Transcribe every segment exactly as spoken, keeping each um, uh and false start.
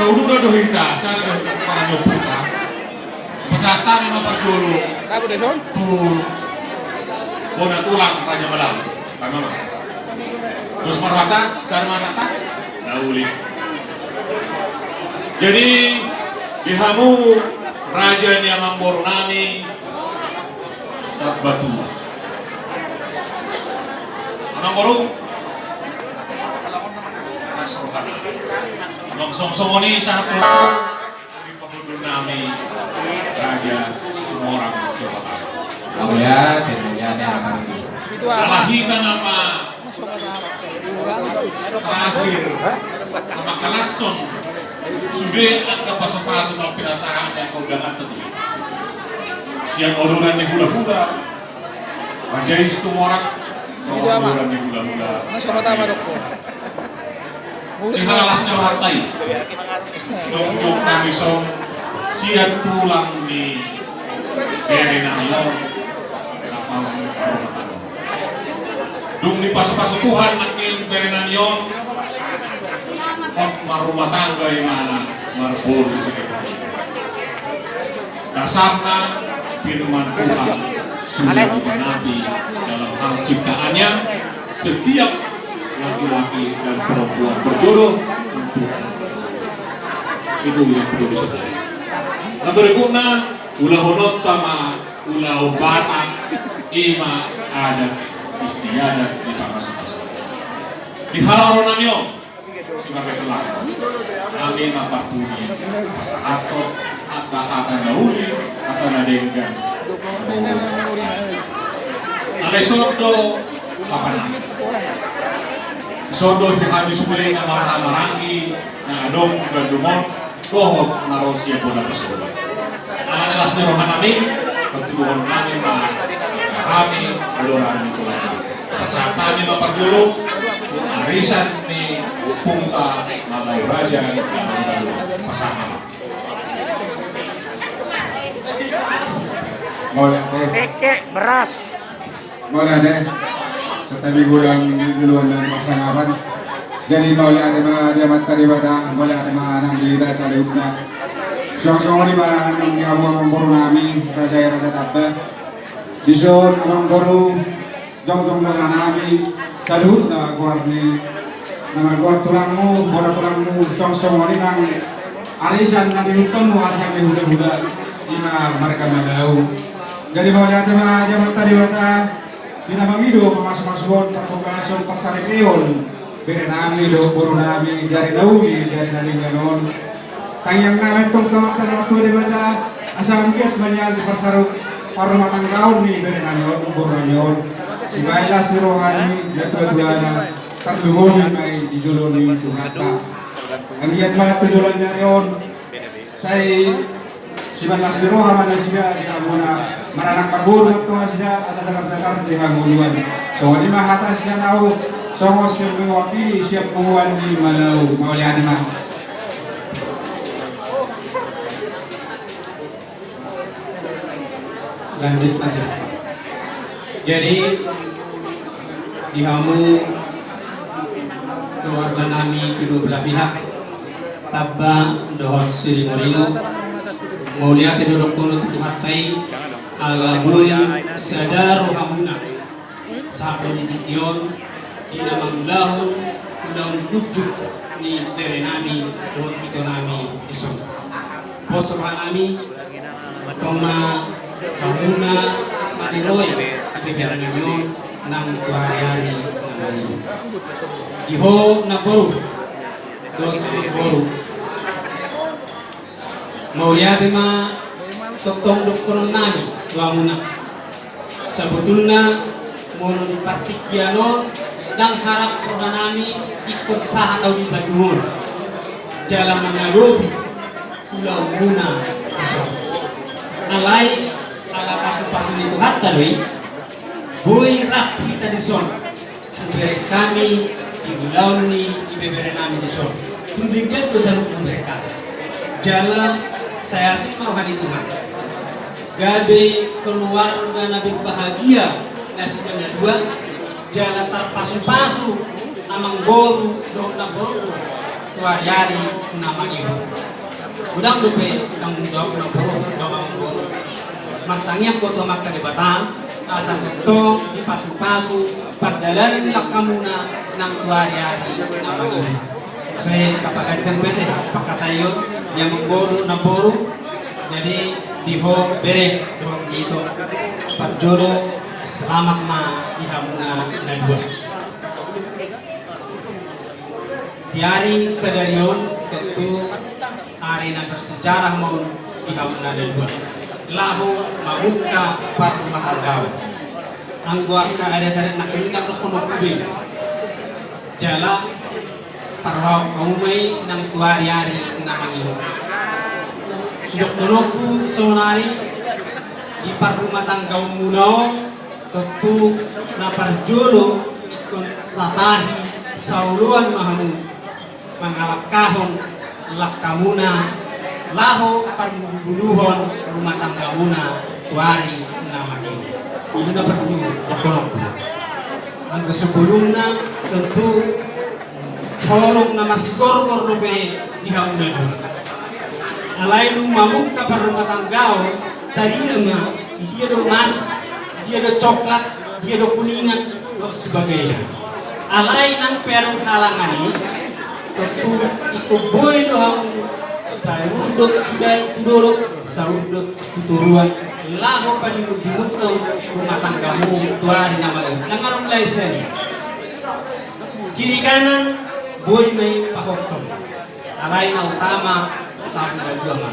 Uduran do hita, sada do hita parani ompunta. Pasahat hami ma parjolo tu bona tulang Raja Malau. Tama ma. Dos ma rohanta, sada ma hatanta. Na uli. Jadi di hamu raja ni amangboru nami, Tamba Tua. Amangboru. Nasrohana. Amang songsongoni sahat tu hami pahundul nami Raja Situmorang Siapatama. Mauliate, mauliate, Amang. Ala hita nama terakhir, nama kalashon sude angka pasupasu na pinasahat ni angka undanganta tu hita. Sian oloran ni hulahula Raja i Situmorang, sian oloran ni hulahula Raja i. Di halalas ni rohanta i, jongjong hami songon sian tulang ni bere nami on, na paling parhormatan on. Dung dipasupasu Tuhan nangkin bere nami on, hot marrumah tangga imana, marboru sude. Dasarna firman Tuhan sudah digenapi dalam hal ciptaannya, setiap laki-laki dan perempuan berjodoh untuk itu yang perlu disadari. Na berikutna, ulahononta ma ulaon Batak, ima adat istiadat di pasupasu. Di haroro nami on, sebagai tulang, hami ma parpudi pasahathon angka hata na uli, hata na denggan. Alai songon do, apa na? Songon do hami sude na marhahamaranggi na adong di Bandung on, dohot na ro sian bona pasogit. Ala ni las ni roha nami, patuduhon nami ma hami, oloran ni tulang. Pasahat hami ma parjolo tu arisan ni ompunta Malau Raja, pasahat ma. Mauliate. Peke beras. Mauliate. Santabi godang di duluan dan pasangapan. Jadi mauliate ma di Amanta Debata, mauliate ma nang di hita saluhutna. Suang songon i ma nang di hamu amangboru nami, raja i Raja Tamba. Dison amangboru, jongjong do roha nami, saluhutna goar ni na margoar tulangmu, bona tulangmu, suang songon i nang arisan na nihuthonmu, arisan ni hulahula, ima marga Malau. Jadi mauliate ma di Amanta Debata, di na mangido pamasumasuon, parbogason, parsaripeon bere nami dohot boru nami di ari na uli, di ari na denggan on. Tangiang nami antong tu Amanta na martua Debata, asa anggiat ma nian di parsaru parrumatanggaon ni bere nami on, boru nami on, sibaen las ni roha ni natuatuana, tarlumobi ma i di jolo ni Tuhanta. Anggiat ma tu joloan ni ari on, sai sibaen las ni roha ma nasida di hamuna, maranak marboru ma antong nasida asa sagar-sagar di hangoluan. Songon i ma hata sian ahu, songon sian mewakili sian punguan ni Malau. Mauliate ma. Lanjut saja. Jadi di hamu keluarga nami kedua belah pihak, Tamba dohot Siringoringo, mauliate do dohonon tu Tuhanta i, ala boi sada rohamuna sahat tu tingki on, di na mangulahon ulaon unjuk ni bere nami dohot ito nami dison. Pos roha nami, tong ma hamuna maniroi di bere nami on nang tu ari-ari na maliu. Di ho namboru dohot namboru, mauliate ma tongtong dohonon nami tu hamuna. Sabotulna molo di partingkian on, ndang harap roha nami ingkon sahat ahu di Bandung on jala mangadopi ulaonmuna dison. Alai ala pasupasu ni Tuhanta do i, boi rap hita dison. Hubereng hami di ulaon ni ibebere nami dison. Tung denggan do saluhut hubereng hami. Jala sai asing ma roha ni Tuhan, gabe keluarga na berbahagia nasida na dua, jala tarpasupasu amangboru dohot namboru. tu ari-ari na mangihut. Godang dope tanggung jawab na porlu dohot martangiang ho tu Amanta Debata asa tongtong dipasu-pasu pardalanan ni langkamuna nang tu ari-ari na mangihut. Sai tapaganjang pe hita pangkataion, ia mangboru na boru. Jadi di ho bere dohot ito, parjolo selamat ma di hamuna na dua. Di ari sadari on tontu ari na bersejarah ma on di hamuna na dua laho mamungka parrumatanggaon. Anggo angka adat-adat na keningan dohononku be, jala parrohahon hamu ma i nang tu ari-ari na mangihut. Sidohononku sonari di parrumatanggaonmuna on, tontu na parjolo ingkon satahi saoloan ma hamu mangalangkahon langkamuna laho parmudubuduhon rumah tanggamuna tu ari na mangihut. I do na parjolo dohononku. Anggo sebelumna tontu holong na marsigorgor dope di hamuna dua. Alai nunga mamungka parrumatanggaon, tarida ma, dia do emas, dia do coklat, dia do kuningan, dohot sebagainya. Alai nang pe adong halangan i, tontu ingkon boi do hamu saurdot tu dolok, saurdot tu toruan, laho padimundimunhon rumah tanggamu tu ari na mangihut. Nang adong lae sian i, kiri kanan, boi ma i pahothon. Alai na utama, hamu na dua ma.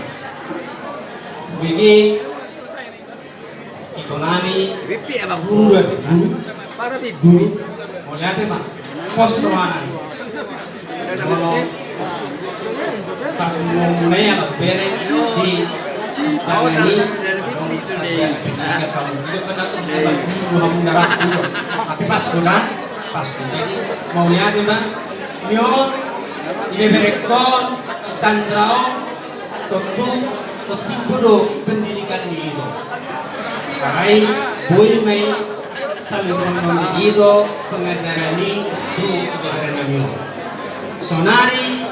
Bege, ito nami, guru do ate, guru. Guru. Mauliate ma. Pos rohana. Molo pangguruanmuna i, ala bere di dangani, adong sarjana pendidikan, kamu juga pernah tuh, kita guru, hamu na dua, guru. Tapi pas do kan? Pas do. Jadi mauliate ma. Ni on, ibeberengkon, si Chandra on, tontu, tontu timbo do pendidikan ni ito. Alai boi ma i saluhutna di ito pengajaran i tu ibeberenami on. Sonari,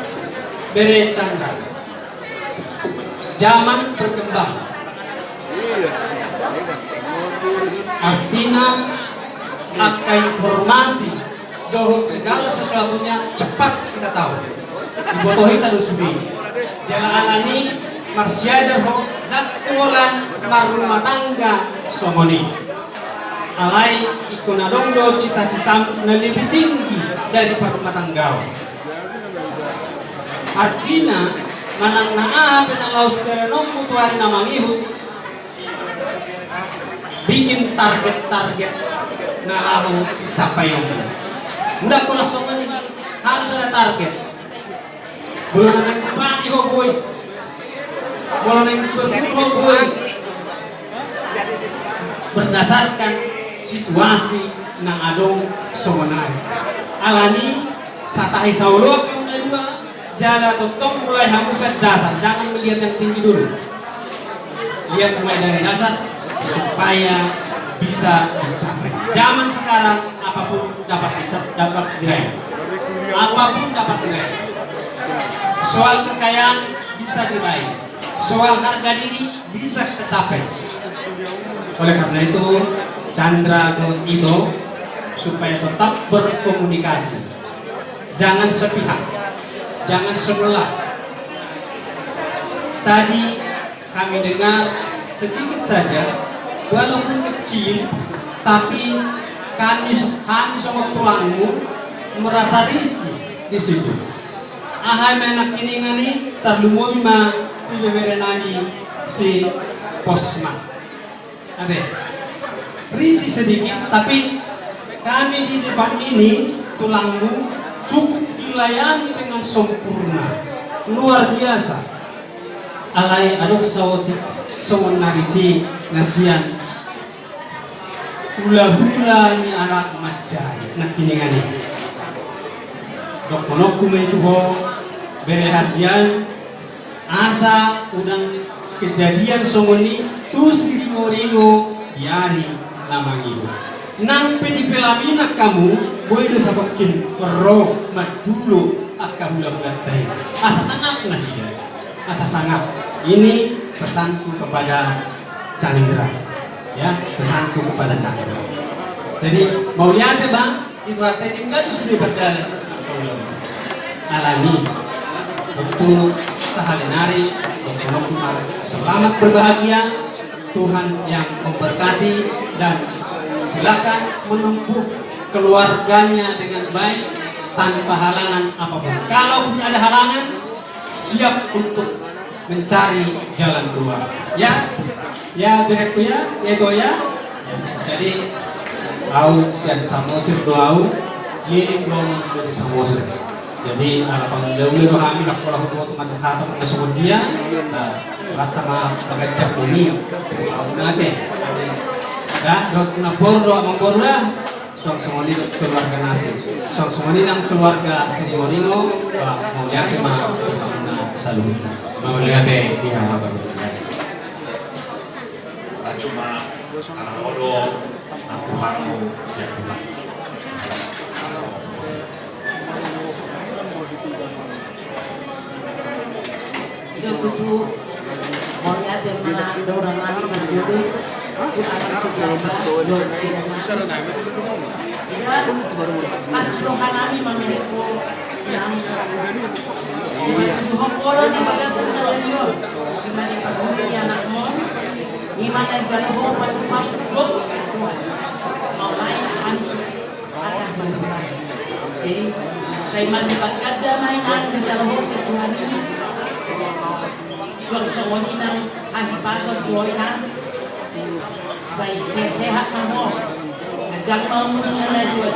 bere Chandra, zaman berkembang. Artina, angka informasi dohot segala sesuatunya cepat kita tahu. Diboto hita do sude. Jala alani marsiajar ho, ndang holan marrumah tangga songon i. Alai ingkon adong do cita-cita na lebih tinggi dari parrumah tangga on. Artina, manang na aha pe na laho sidalanonmu tu ari na mangihut, bikin target-target na laho sicapai on. Ndang holan songon i, harus ada target. Molo na naeng bupati ho boi, molo naeng gubernur ho boi, berdasarkan situasi na adong sonari. Alani, satahi saoloan hamu na dua, jala tongtong mulai hamu sian dasar, jangan melihat yang tinggi dulu. Lihat mulai dari dasar supaya bisa dicapai. Zaman sekarang apapun dapat dicapai, dapat diraih. Apapun dapat diraih. Soal kekayaan bisa diraih. Soal harga diri bisa tercapai. Oleh karena itu, Chandra dan Ito supaya tetap berkomunikasi. Jangan sepihak, jangan sebelah. Tadi kami dengar sedikit saja, walaupun kecil, tapi kami, kami songon tulangmu merasa risih di situ. Aha ma nangkiningan i, tarlumobi ma tu ibebere nami si Posma. Ate, risih sedikit, tapi kami di depan ini, tulangmu, cukup dilayani dengan sempurna, luar biasa. Alai adong saotik songon na risih na sian hulahula ni anak manjai nangkiningan i. Dohononku ma i tu ho, bere hasian, asa unang kejadian songon i tu siringoringo di ari na mangihut. Nang pe dipelaminang hamu, boi do satongkin ro mandulo Angka hulahulanta i. Asa sangap nasida. Asa sangap. Ini pesanku kepada Chandra. Ya, pesanku kepada Chandra. Jadi, mauliate, Bang, di Tuhanta i, tinggal di sude berjalan. Alani. Tentu sahali nari, dohononku ma selamat berbahagia. Tuhan yang memberkati dan silakan menempuh keluarganya dengan baik tanpa halangan apapun. Kalaupun ada halangan, siap untuk mencari jalan keluar. Ya, ya, berengku ya, ya itu ya. Ya. Jadi, au sian Samosir do au, leleng do au mandok Samosir. Jadi, ala pangula-ula do hami, ndang pola huboto mandok hata, mandok songon dia. Nah, rata ma pagancap bumi. Au nate. Dah, dohot na por do, amang por dah. Suang songon i do keluarga nasi. Suang songon i nang keluarga Siringoringo, ba, mauliate ma di hamuna saluhutna. Mauliate di hamuna. Ajo ma, ala ro do, nantulanmu siap kita. Ido tutu, mauliate ma di roha nami marjodo, tu anak si Jamba, dohot eda nami. Eda, pas roha nami mamereng ho, nang. Ima tuduhon ho do di bagasan sadari on, ima na pangula ni anakmu, ima na dijalo ho pasu-pasu dohot si Tuhan. Mauliate hami sude. Jadi, sai marlipat ganda ma inang dijalo ho si Tuhan i. Suang songon i nang hahipason tu ho inang. Sai sehat-sehat ma ho. Ganjang ma umurmu na dua.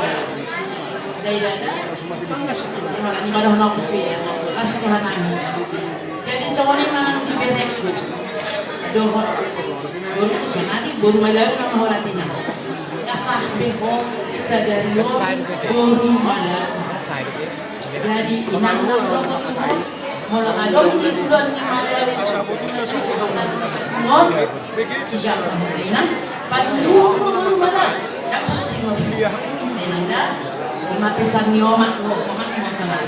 Jadi dada. Jadi holan i ma dohononku tu i. Las roha nami. Jadi songon i ma nang di berengku. Dohot. Boru Kusanani, boru Malau nama holan i nang. Nga sah be ho sadari on boru Malau. Jadi inang na dohot tu ho. Molo adong di ulaon ni Malau. Siap ma ho inang. Patuduhon ho boru Malau. Dapot si ngori. Inang da. Ima pesan ni omak ho. Omak ho salah.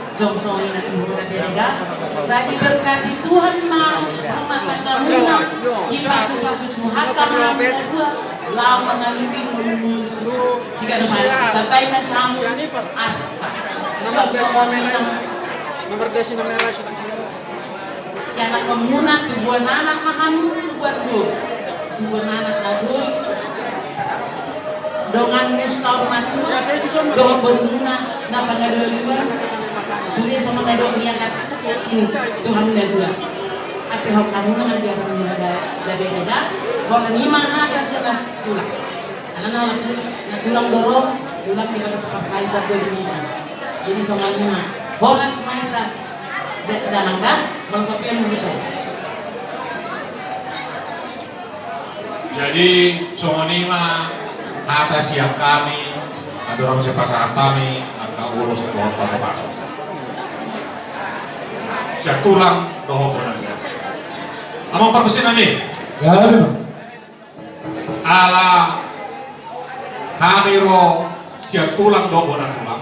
Suang songon i nang tu ho na berengku. Sai diberkati Tuhan ma rumah tanggamuna, dipasu-pasu Tuhanta ma hamuna dua laho mangalupi ngolungolu. Siganup ari tambai ma di hamu arta. Suang songon i nang. Nomor desi nomor. Ianakhonmuna, tubuan anak ma hamu, tubuan boru. Tubuan anak na boi. Donganmu saur matua, dohot borumuna na pangalualuan. Sude songon na didok ni angka i tu hamu na dua. Ampe ho hamu na di abang ni na da, da bereda. Holan i ma hata sian na tulang. Alana na tulang do ro, tulang di bagas parsahit do di hita. Jadi songon i ma. Horas ma hita. Da, da mangga, molo papean musa. Jadi songon i ma hata sian hami, andorang sai pasahat hami angka ulos dohot pasupasu sian tulang dohot bona tulang. Amang pargonsi nami. Gabe ma. Ala hami ro sian tulang dohot bona tulang,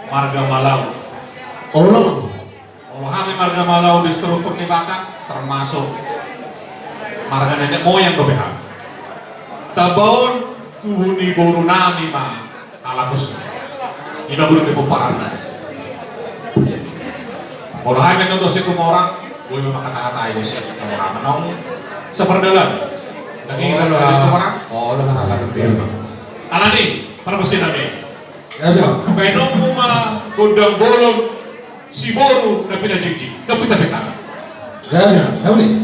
marga Malau. Olo. Olo hami marga Malau di struktur ni Batak, termasuk marga nenek moyang dope hami. Tamba on tubu ni boru nami ma. Alapus. Ima boru ni pomparanna. Molo hami annon do Situmorang, boi ma mangkatahata i do Situmorang. Naung sapardalan. Dang ingot do Situmorang. Olo, na hata. Alani, pargonsi nami. Baenonmu ma gondang bolon. Siboru na pinajingjing, na pinapinta. Ya, ya, ya, uli.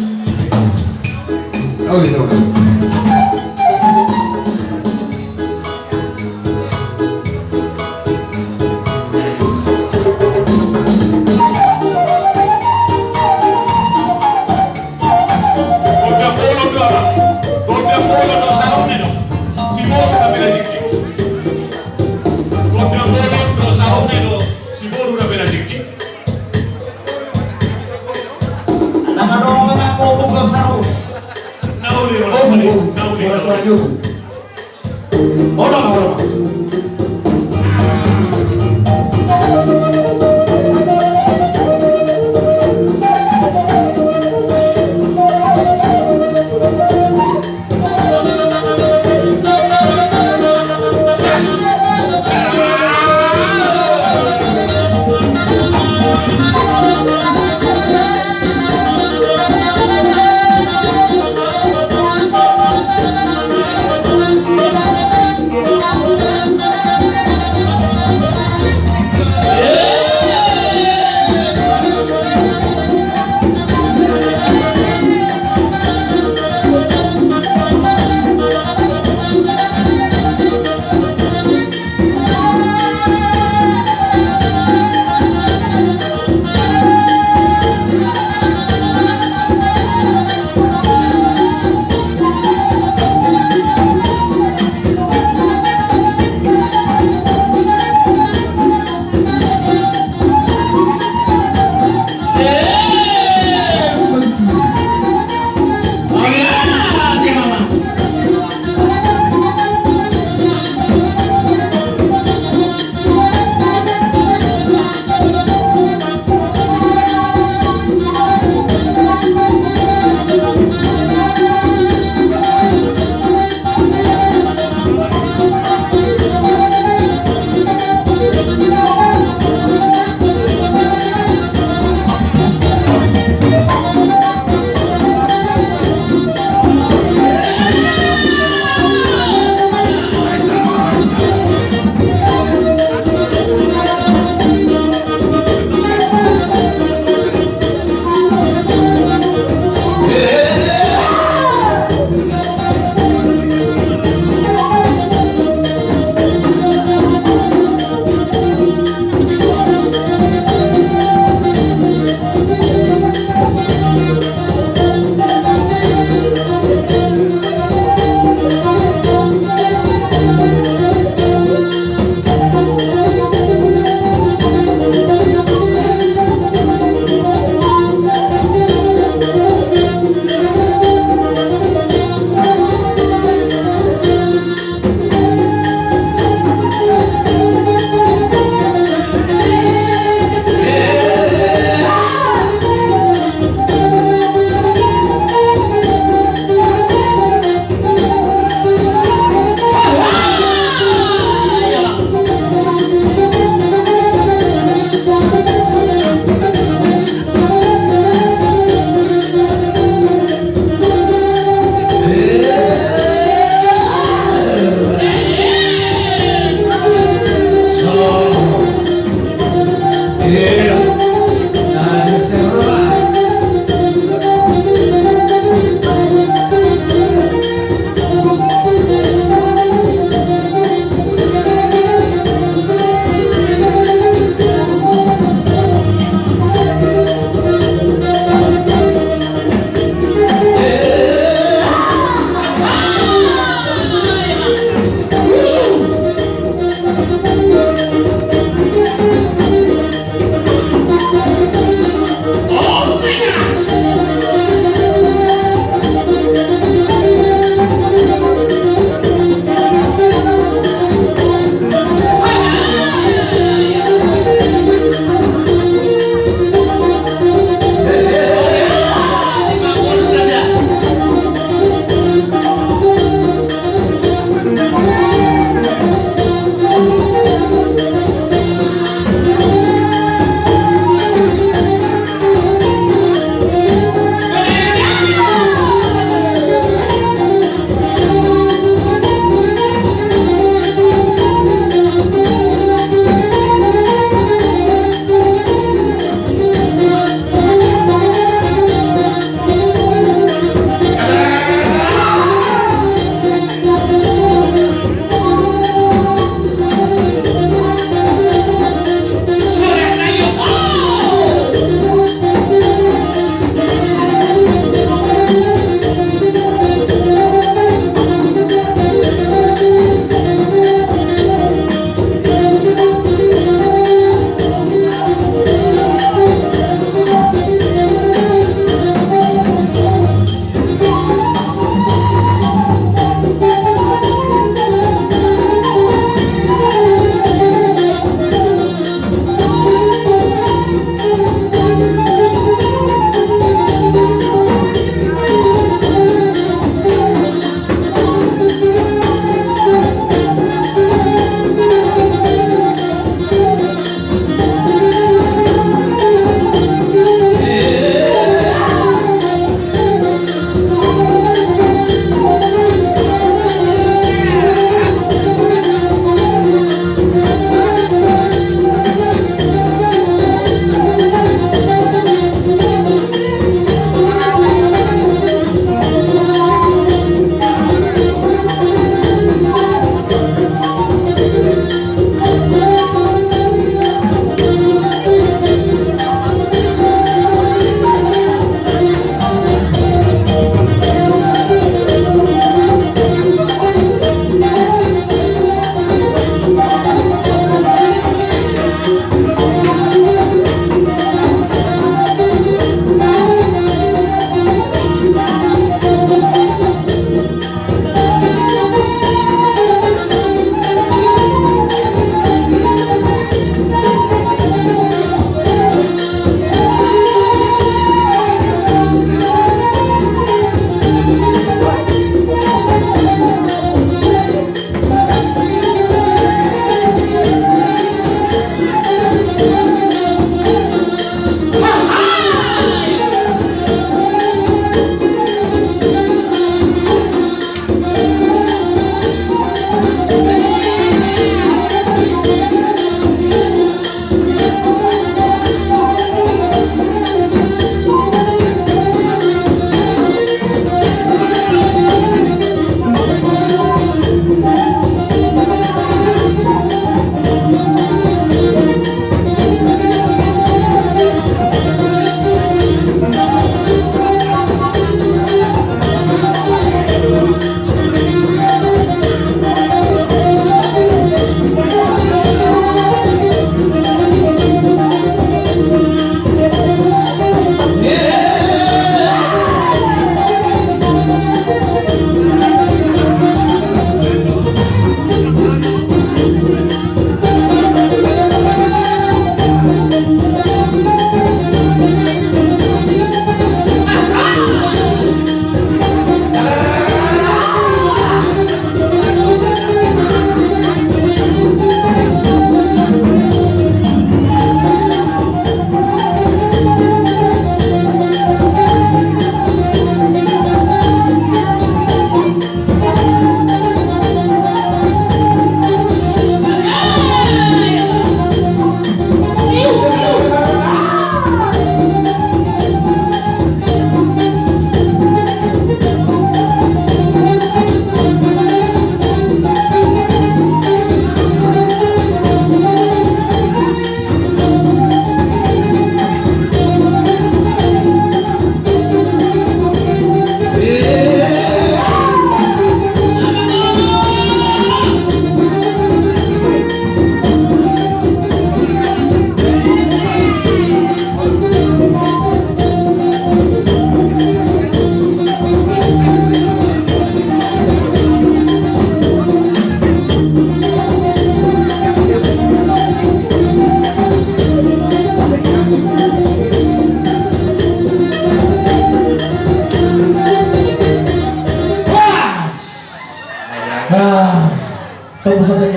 Ya, uli, ya, uli. Gondang bolon do, gondang bolon do saonari do. Siboru na pinajingjing. Gondang bolon do saonari do. Siboru na pinajingjing. Nama dong, nama kobong, kau saru. Nauli, nauli, nauli. Suara-suara dulu. Olah, olah.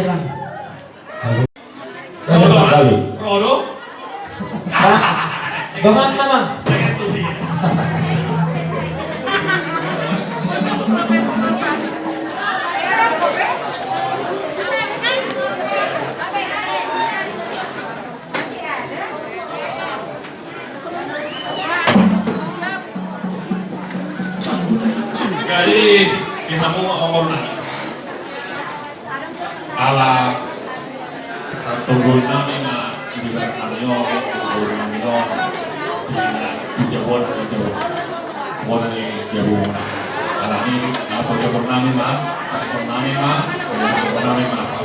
Dongan nama. Jadi di hamu ma ongorna. Ala tonggo nami ma di bibir nami on, tonggo nami on. Di jabu on, di jabu on. Bona ni jabu on. Ala ni, ala tonggo nami ma, tonggo nami ma, tonggo nami ma.